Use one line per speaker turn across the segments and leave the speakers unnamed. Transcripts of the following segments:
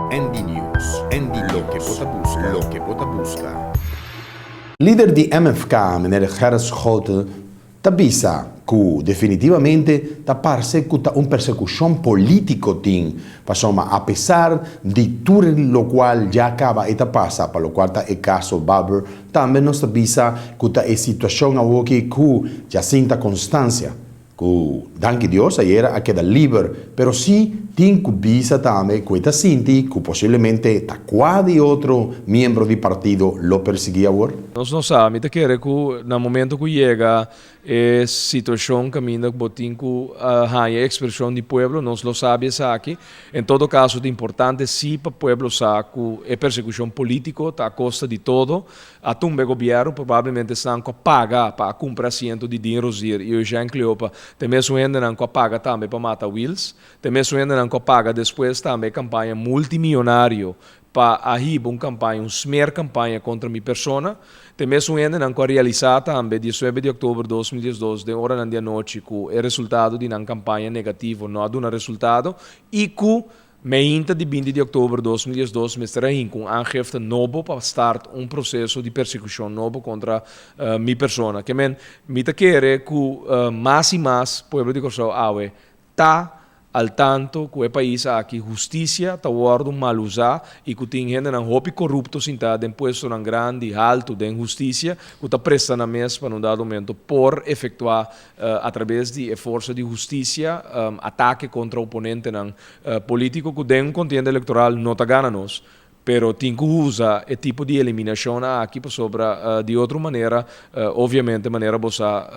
ND News, ND Loke bo ta buska, loke bo ta buska.
Lider di MFK, meneer Gerrit Schouten, ta bisa ku definitivamente ta parse ku ta un persekushon polítiko tin, pasobra apesar di tur lokual ya kaba e ta pasa, pa lokual ta e kaso Babel, tambe nos ta bisa ku ta e situashon awoki ku Jacinta Constancia, Ku danki Dios ayera a keda liber, pero sí tin ku bisa tambe ku e ta sinti ku posiblemente ta kua di otro miembro di partido lo persiguí awor.
Nos no sa. Mi ta kere ku na momento ku yega e situashon kaminda ku bo tin ku haña e ekspreshon di pueblo, nos lo sabi esaki. En todo kaso ta importante sí pa pueblo sa ku e persekushon polítiko ta a kosta di todo. A tumba e gobièrnu, probablemente esnan ku a paga pa a kumpra asiento di Dean Rozier i Eugène Cleopa ta e mesun hendenan ku a paga tambe pa mata Wiels, ta e mesun hendenan ku a paga despues tambe e kampaña multimionario pa a hiba un kampaña, un smeerkampaña kontra mi persona, ta e mesun hendenan ku a realisá tambe diesnuebe di òktober 2012 den oranan di anochi ku e resultado di nan kampaña negativo no a duna resultado i ku Meinta di 20 di òktober 2012 mester a hinka un aangifte nobo pa start un proseso di persekushon nobo kontra mi persona. Ke men, mi ta kere ku mas i mas pueblo di Kòrsou awe ta al tanto ku e pais aki hustisia ta wòrdu mal usá i ku tin hendenan hopi korupto sintá den puestonan grandi, haltu den hustisia ku ta presta nan mes pa na un dado momento por efektuá atrabes di e forsa di hustisia atake kontra oponentenan polítiko ku den un kontienda elektoral no ta gana nos, pero tin ku usa e tipo di eliminashon aki pasobra di otro manera obviamente manera bo sa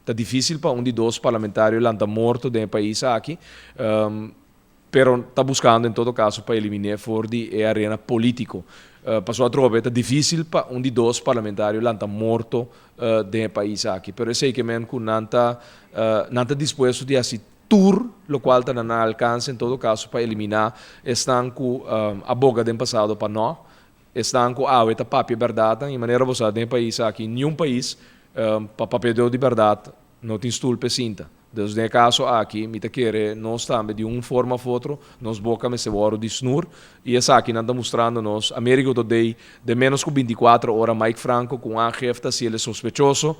ta difísil pa un di dos parlamentario lanta morto den e pais aki. Pero ta buscando en todo caso pa elimin'é for di e arena politico. Pasobra atrobe ta dificil pa un di dos parlamentario lanta morto den e pais aki. Pero esey ke men cu nan ta nan ta dispuesto di haci tur locual ta na nan alcance en todo caso pa elimina esnan cu a boga den pasado pa no, esnan cu awe ta papia berdadnan. Y manera bo sa den e pais aki niun pais pa papiador di berdad no tin stoel p'e sinta. Dus den e kaso aki mi ta kere nos tambe di un forma of otro nos boka mester wòrdu di snur i esaki nan ta mustrando nos Americo Today den menos ku 24 ora Mike Franco ku un aangifte si el e sospechoso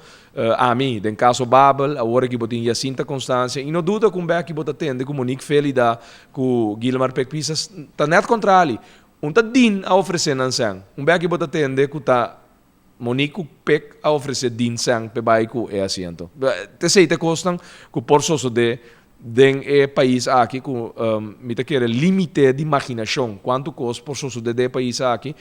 ami den kaso Babel awor aki bo tin Jacinta Constancia i no duda ku un bek bo ta tende ku Monique Felida ku Gilmar Pek Pisas ta nèt kontrali un ta din a ofresé nan sèn un bek bo ta tende ku ta Monique ku Pek a ofresé Dean sèn p'e bai ku e asiento. T'esei ta e kosnan ku por sosodé den e pais aki ku mi ta kere límite di imaginashon kuantu kos por sosodé den e pais aki.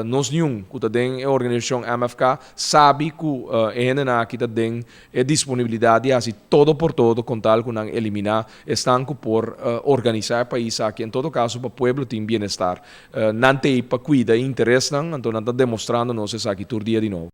Nos niun ku ta den e organisashon MFK sabi ku e hendenan aki ta den e disponibilidat di hasi todo por todo kon tal ku nan eliminá esnan ku por organisá e pais aki. En todo kaso pa pueblo tin bienestar. Nan t'ei pa kuida e interesnan, anto nan ta demostrando nos esaki tur dia di nobo.